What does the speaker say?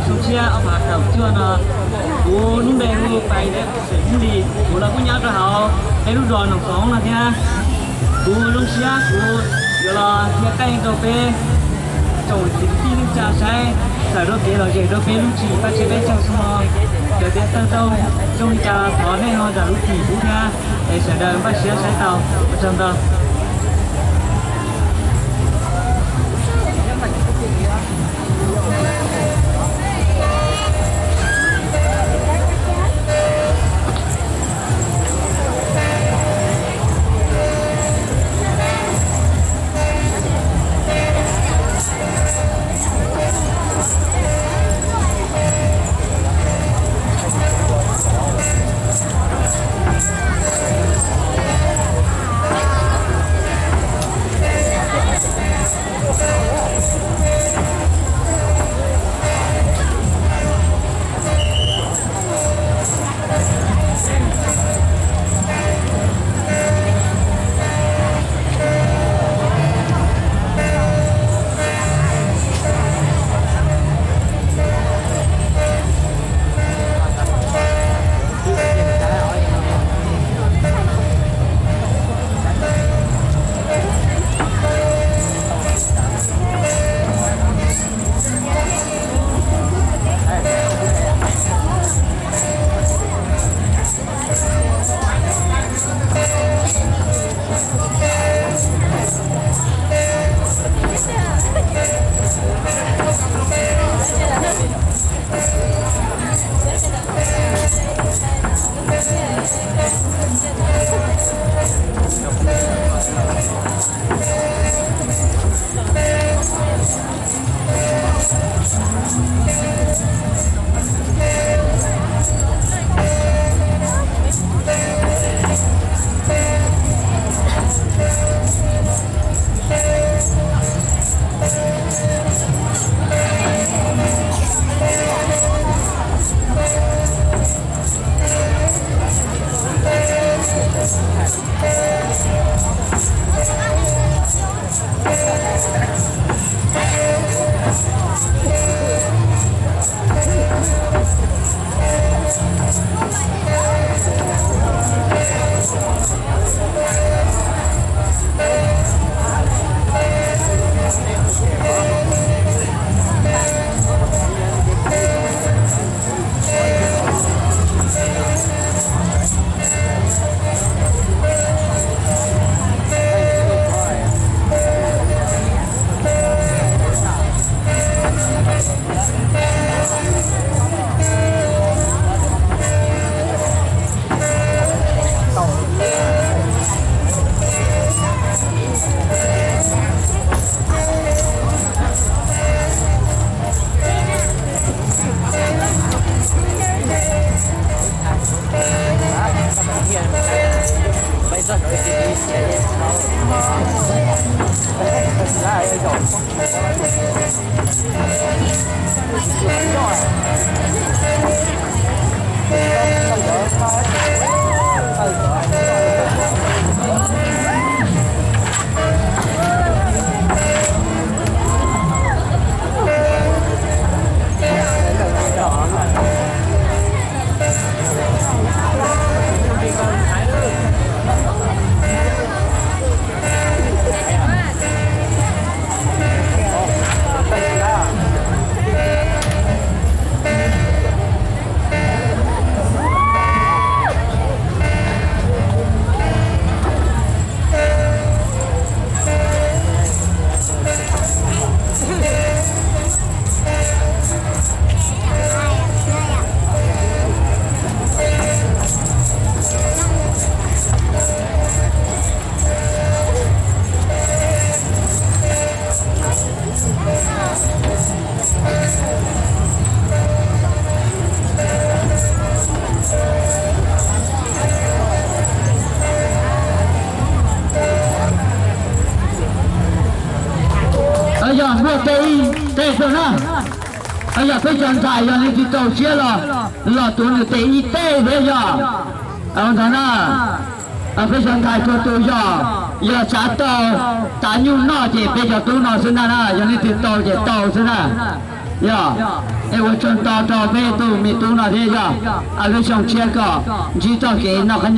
Zoo siab ob phav kaum cuaj no, kuv lub npe hu Pais Dej Xeem Hmoob Lis, kuv los kuj nyob rau hauv peb lub zos Noom Xoov no thiab. Kuv zoo siab kuv yuav los qhia qeej rau peb tsoom txiv kwv tij neej tsa saib, tawm rau kev lom zem rau peb lub tsim Paj Tsib Peb Caug Xoo no. Yog tias tau zoo li cas thov nej ho zam lub txim pub thiab, es sawv daws npaj siab saib tau. Ua tsaug ntau. Yog muaj tej ib teg xwb na. Yog peb cov ntxhais yog leej twg txaus siab los, los tuav nws tes ib teg thiab yog. Ntag na, peb cov ntxhais txhua tus yog, yog xav tau tav nyuj noj ces peb cov tub no xwb ntag na, yog leej twg tau ces tau xwb na. Yog, es ua tsaug ntau rau peb tug me tub no thiab yog, lub xyoo tshiab kom ntsib txoj kev noj qab